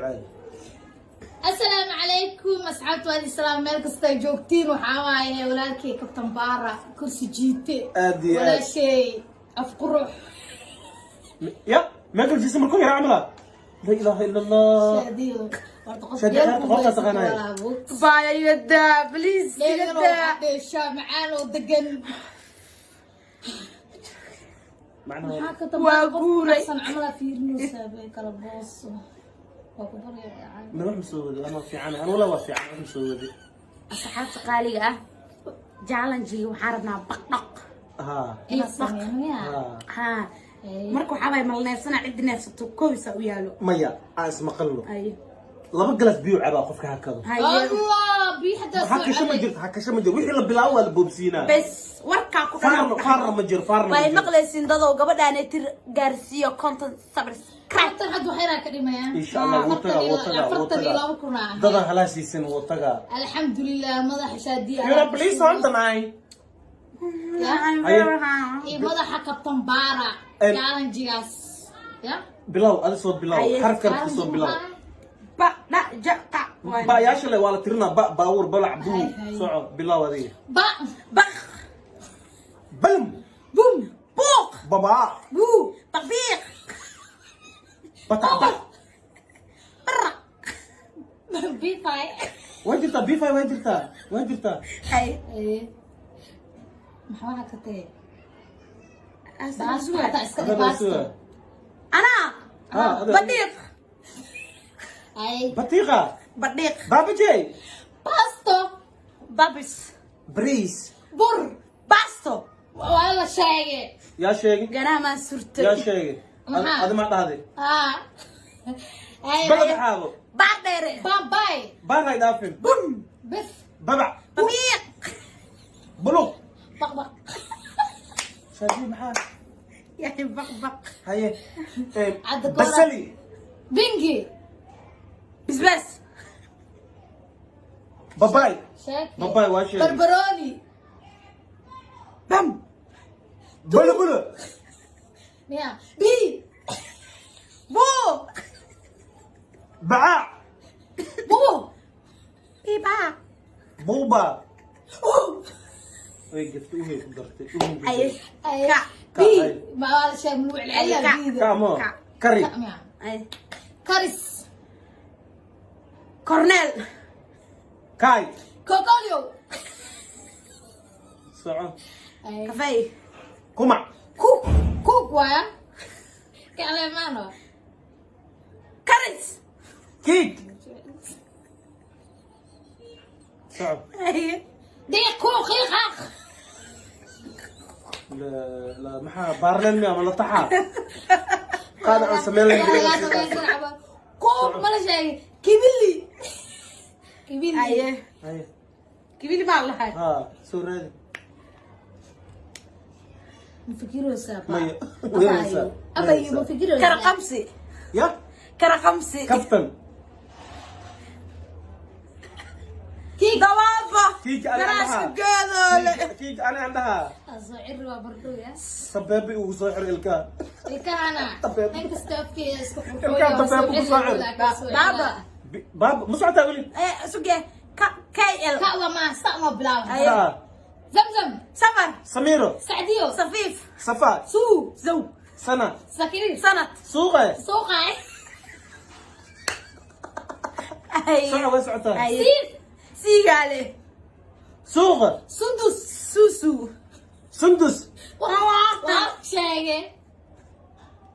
Caadi. Asalaamu calaykum asxaabta, waadi salaam meel kasta ay joogtiin. Waxaa waaye walaalkay Kabtan Baara, kursi jiite. Aad iyo aad. Walaashay af qurux. Ya Michael Jackson markuu yara camala, laa ilaaha ila Allah. Shaadiyo horta qof Shaadiyo, yar qofka taqaanaayo. Baaya, igadaa please, igadaa. Dheeshaa macaan oo degan. Macnaha maxaa Kabtan Waa Baara qof guuray. quruxsan camala fiirinaysaa bay kala booso waa ku barya. Ma wax soo wadi ama fiican, ana walaa waa fiican wax soo wadi. Asxaabta qaaliga ah, challenge waxaan rabnaa baqdhaq. Ha. Inaa sameeyo miyaa? Ha. Ha, marka waxaa waay mal neefsana, ciddi neefsato kowisa u yaalo. Maya, aan ismaqalno. Haye. Laba galaas biyo cabaa qofka hakado. Haye. Allah, biyo xataa soo Hakasho ma cabay. jirto, hakasho ma jirto. Wixii la bilaabo waa la boobsiinaa. Bes, warkaa ku Faarna, faarna ma jiro, faarna ma way jiro. Maqlaysiin dadow, gabadhaanay tir gaarsiiyo 50 subscribe. 50 had waxyar ka dhimayaan. Insha Allah wuu tagaa, wuu tagaa, wuu afartan iyo tagaa. laba kun ah. Dadan halaasiisan wuu tagaa. Alxamdulilah, madaxa Shaadiya. Yura, please hold the line. Ya? Haye. Iyo madaxa Kabtan Baara. Challengegaas ya. Bilow, adi soo bilow. Haye. Xarafkan ka soo bilow. Ba dha ja qa. Ba yaasha le waa la tirinaa, ba baawur balac buu. Hay, hay. Soco, bilow adiga. Ba. Baq. Balm. Bum, buuq. Babaa. Buu, baqbiiq. Batacba. Bara. B5. Waa jirtaa B5, waa jirtaa, waa jirtaa. Haye. Maxaa waxaa ka tagay? Baasto xataa iska dhig. Adana. Baasto. Suga. Anaa. Ha, adiga. Badhiiq. Ay. Batiiqa. Badhiiq. Baabajey. Baasto. Babis. Bariis. Bur. Basto. Waa la sheegay. Yaa sheegay? Ganamaa surtay. Yaa sheegay? Maxaa? Adi ma dhahday? Ah. Ay. Balad xaabo. Baardheere. Bambay. Baarhay dhaafin. Bum. Bif. Babac. Babiiq. Buluq. Baqbaq. Shaadi, maxaa? Yani baqbaq. Haye. Cadda koola. Basali. Bingi. Bisbaas. Babay. Sheeg. Babay waa sheegay. Barbaroni. Bam. Bulu bulu. Miya bi. Buu. Bacaac. Bu. Biba. Buuba way gaftay, uhey ku dartay. Haye. Ay. Ka. Bi. Ay. Ma waa la sheeg, mulu celceliya. Ka. Biida. Kaamo. Ka. Kari. Ka miya? Haye. Karis. Cornel. Kaay. Kokolyo. Soco. Ay. Kafay. Kumac. Cook, cook waaya kaleemaano. Karis. Kiig. Soco. Haye. Diiq kuuq qiiqaaq. La la, maxaa baarleen miya ama la taxaa qaada aan sameyn lahayn? Kuuq mala sheegay, kibili, kibili. Haye. Haye. Kibili maa lahay. Ha soo raadi. Ma fikiraysaa? Maya. Abayo, abayo, ma fikiraysaa? Kara qamsi. Ya. Kara qamsi. Kaftan. Kiig. Dawaaba. Kiig ani Garaaska aan dhahaa. geedoole. Kiig ani aan dhahaa. Soo ciri waa bardhow ya. Sabeebi ugu soo xir ilkaha. Ilkahana. Tabeeb. Nin kasta afkeeda isku Ilkaha tabeeb ku soo cir. Baaba. Baaba ma socotaa weli? Eh, suge ka KL. Ka'da maa sa noo bilaaba. Haye. Saa. Zamzam. Safar. Samiiro. Sacdiyo. Safiif. Safa. Suu. Zow. Sana. Sakir. Sanad. Suuqe. Suuqay. Haye. Soco, way socotaa. Haye. Siif. Siigaale. Suuqa. Sundus. Susu. Sundus. Waa sheege.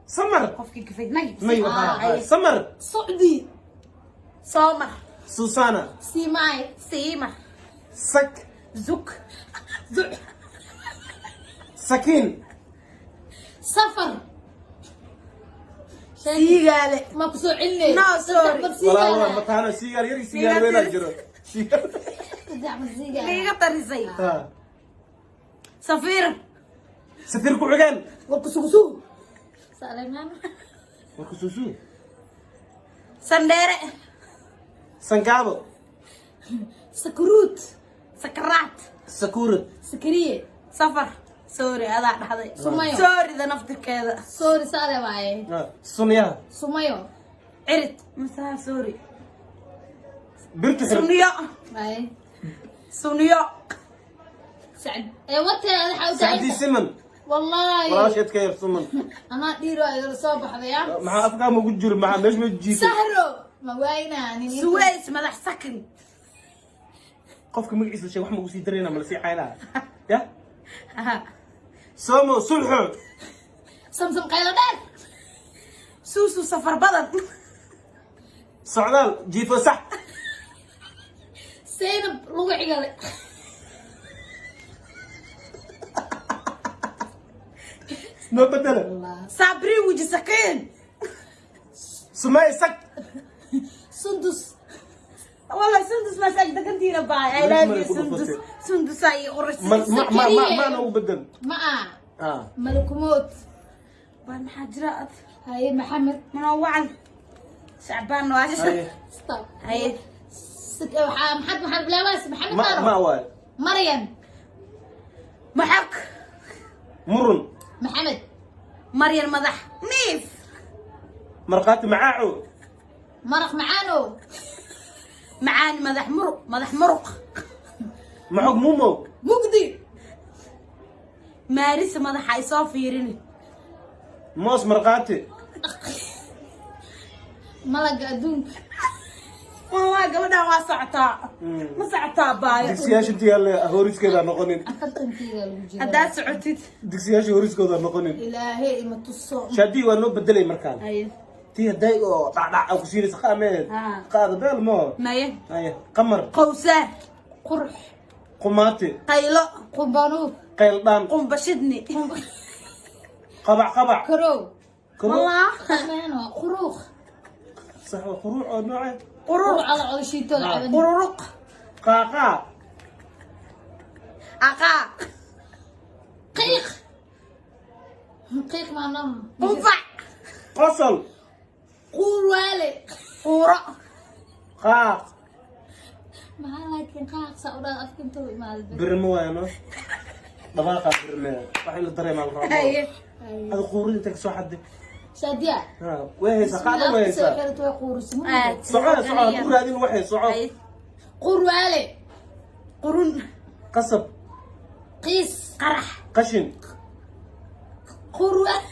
Samar. Qofkii kafayd nagib. May waxaa samar. Socdi. Soomar. Susana. Simaay. Siimar. Sak. Zuk. Zuc. Sakiin. Safar. Siigaale. Ma ku soo celinay? No, sorry. Walaa walaa, mataano siigaal yar iyo siigaal weynaa jiro. Siigaal. Saddex mar siigaal. Liiga tarisay. Ha. Safiir. Safiir ku xigeen. War ku sugu sugu Saleemaan. War ku suusuu. Sandheere. Sangaabo. Sakruut. Sakaraat. Sakuurad. Sakriye. Safar. Sorry, adaa dhahday. Sumayo. Sorryda naftirkeeda. Sorry, saale waaye. Ha, sunyaha. Sumayo. Cirid masaa, sorry. Birtu xir. Suniyo. Ay. Suniyo. Sacd ee watee waxaa u Sacdii tahay. Siman. Wallahi. Walaasheed ka yar siman. Anaa dhiiro igala soo baxday ah. Maxaa afkaa ma ku jiro? Maxaa meesha ma jiifay? Sahro ma waynaa nin. Suways madax sakin. Qofka magaciisa sheeg, wax ma kusii darayna, ma lasii caynaa ya somo sulxo. Samsam qaylo dheer. Suusu safar badan. Socdaal jiifo sax. Zaynab lugu cigale. Noo bedela. Saabri weji sakiin. Sumay sag. Sundus. Wallahi Sundus masaaj degantiina baay. I love you Sundus. Sundus ay uris. Ma ma ma ma maana ugu bedel. Ma ah. Ah. Malakumood. Baa maxaa jira ad? Haye Maxamed. Mana wacan shacbaan waa. Haye. Stop. Haye. Waxaa maxaad bilaabaysa Maxamed? Ma Maaro. Ma waay. Maryam. Maxag. Murun. Maxamed. Maryan madax miif. Markhaati macaaco. Maraq macaano. Macaan madax muruq madax muruq. Maxog mumo. Mugdi. Maarisa madaxa ay soo fiirini. Moos markhaati. Malaga adduunka. Wallahi gabadhan waa socotaa. Ma socotaa baayo? Digsiyaasha inta yaalla horiskeeda noqonin. 40-keyga lagu jira. Haddaad socotid. Digsiyaasha horiskooda noqonin. Ilaahay ima tuso. Shaadii waa noo bedelay markaan. Haye. Tii hadday oo dhacdhac aa ku siinaysa qaameed. Ah. Qaada beel moo. Maye. Haye qamar. Qowsaar. Qurux. Qumaati. Qaylo. Qumbanuur. Qayldhaan. Qumbashidni. Qabac qabac. Karow. Karo. Wallah. Qameen waa quruux. Sax waa quruuc oo nooce. Qururuq. Quruux ala codoshiitooda caban. Qururuq. Qaaqaa. Aqaa. Qiiq qiiq maanaha. Qunfac. Qosol. Quurwaale. Quuro. Qaaq. Maxaa laakiin qaaq saa u dhaa afka intuu imaada. Birimo waaya no dhawaaqaa birime wax in la dareemaa la rabaa. Haye. Ada quurid inta kasoo xadday. Shaadiya. Ha way haysaa, qaada way haysaa. Xirato way quurisay. Aad. Soco soco ku raadin waxay soco. Haye. Quurwaale. Qurun. Qasab. Qiis. Qarax. Qashin. Quurwaale.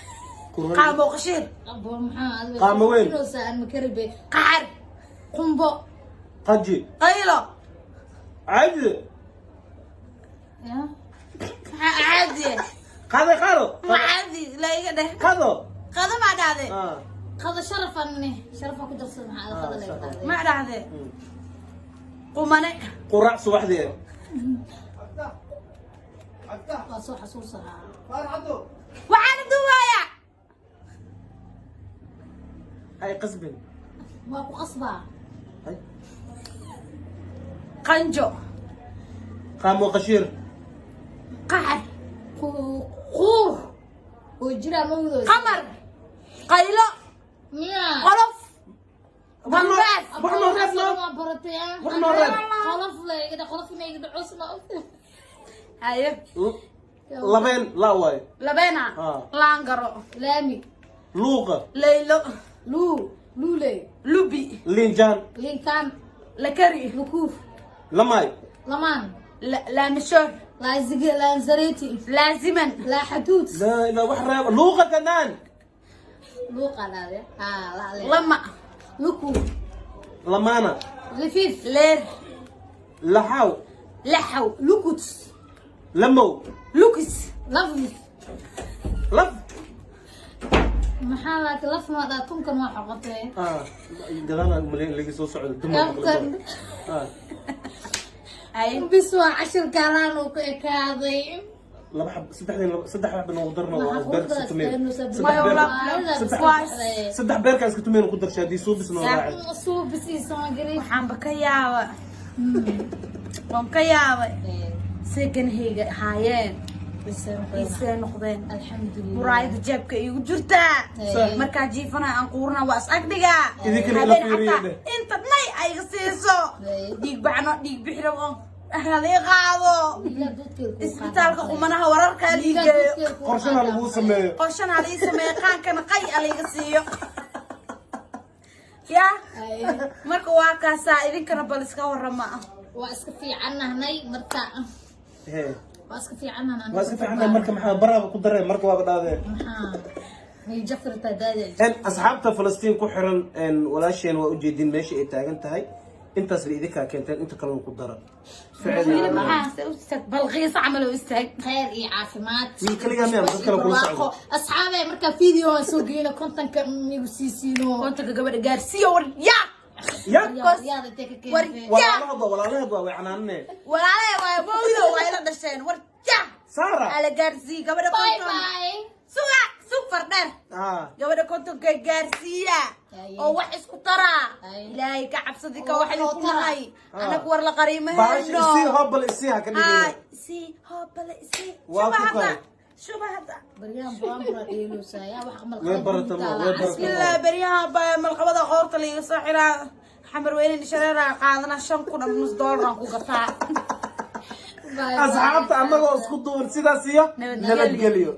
Qaamo qashiir. Abo maxaa? Qaamo weyn. Saan makaribe. Qaxar. Qumbo. Qaji. Qaylo. Caadi. Ya. Maxaa caadi? Qaado qaado. Ma caadi la iga dheh. Qaado. Qado maa dhahde? Ah. Qada sharafan ne sharafa ku darsan maxaa qada la yiraahdaa. Ma dhahde? Qumane. Quraac subaxdii. Waa soo xasuusanaa. Waxaana duwaaya. Hay qasbin. Waa ku qasbaa. Hay. Qanjo. Qaamo qashiir. Qaxar. Quur oo jira mawdo. Qamar. Qaylo. Miya. Qolof. Wax noo Bambaas. wax noo reeb noo. Waa baratay ah. Wax noo reeb. Qolof le igada qolof ina igada cusna. Haye. Labeen laa waaye. Labeena. Ah. Laangaro. Laami. Luuqa. Laylo. Luu luule. Lubi. Liinjaan. Linkaan. Lakari. Lukuuf. Lamaay. Lamaan. Laamishoor. Laazige laanzareti. Laaziman. Laa xaduud. Laa ilaa wax reeb luuqa kanaan. Luuqa dhaade haa la le. Lama. Luku. Lamaana. Lifiif. Leer. Laxaaw. Laxaw. Lukut. Lamow. Lukis. Laf. Laf. Maxaa laakiin laf ma dhaa tunkan waa xoqotee. Ah gadaana umaleyn laga soo socdo dumar. Kaftan. Ah. Haye. Bis waa cashirkaalaan uu ku ekaaday. Laba xab saddexdeen saddex xab noogu darno waa beerka iska tumeen. Mayo, Saddex beerka iska tumeen ku darshay haddii suubis noo raacay. Suubis iyo soomagari. Waxaanba ka yaaba waan ka yaabay seganhayga haayeen isee noqdeen. Alxamdulilah. Muraayada jeebka iigu jirtaa. Markaa jiifana aan quurana waa is agdhigaa. Idinkana ila Habeen fiiriye xataa dheh. Inta dhnay ay iga siiso dhiig baxno dhiig bixiro oo halii qaado isbitaalka qumanaha wararka halii geeyo. Qorshana laguu sameeyo. Qorshana halii sameeyo qaankana qay aliiga siiyo. Ya, marka waa kaasaa. Idinkana bal iska warama. Waa iska fiicannahnay marka. Hee. Waa iska fiicannahnay. Waa iska fiican. Marka maxaa baraaba ku dareen? Marka waaba dhaadeen. Maxaa nijafirta daada? Asxaabta Falastiin ku xiran, walaasheen waa ujeedin meesha ay taagan tahay. Intaas la idinkaa keenteen, inta kalena ku dara. Wiili, maxaa se u istaag? Balqiisa camal oo istaag. Khayr iyo caafimaad. Wiil kaligaa miyaa? Dad kale kula socdo. Asxaabe, markaa video aan soo geyno, 50-ka igu sii siino. 50-ka gabadha gaarsiiyo, war ya. Ya. Yaada intee ka War keentay? ya. Walaalahood waa, walaalaheed waa, way canaanine. Walaalahay waay, mawdo waa ila dhasheen. War ya. Sara. Ala gaarsiiye gabadha Bye. 50. Bye. Suga, sug, fardheer. Gabadha 50-ka gaarsiiya oo wax isku taraa. Ilaahay ka cabsadi ka Oo wax wax loo idinku tara. nahay. Anagu war la qariima Baasha hayno. isii, hobal isii ha ka dhigina. Isii, hobale isii. Waa Shuba ku hadda. kale. Shuba hadda. Baryahan buraanbura dheeloosaa yaa wax qamal. Way barata ma, way barata. Bismillah, beryaha baa malqabada qoorta la iga soo xiraa. Xamar weyne shareeraa qaadana, 5,000 ama nus doolar aan ku gataa. Asxaabta, annagoo isku duwan, sidaas iyo Nabadgelyo. nabadgelyo.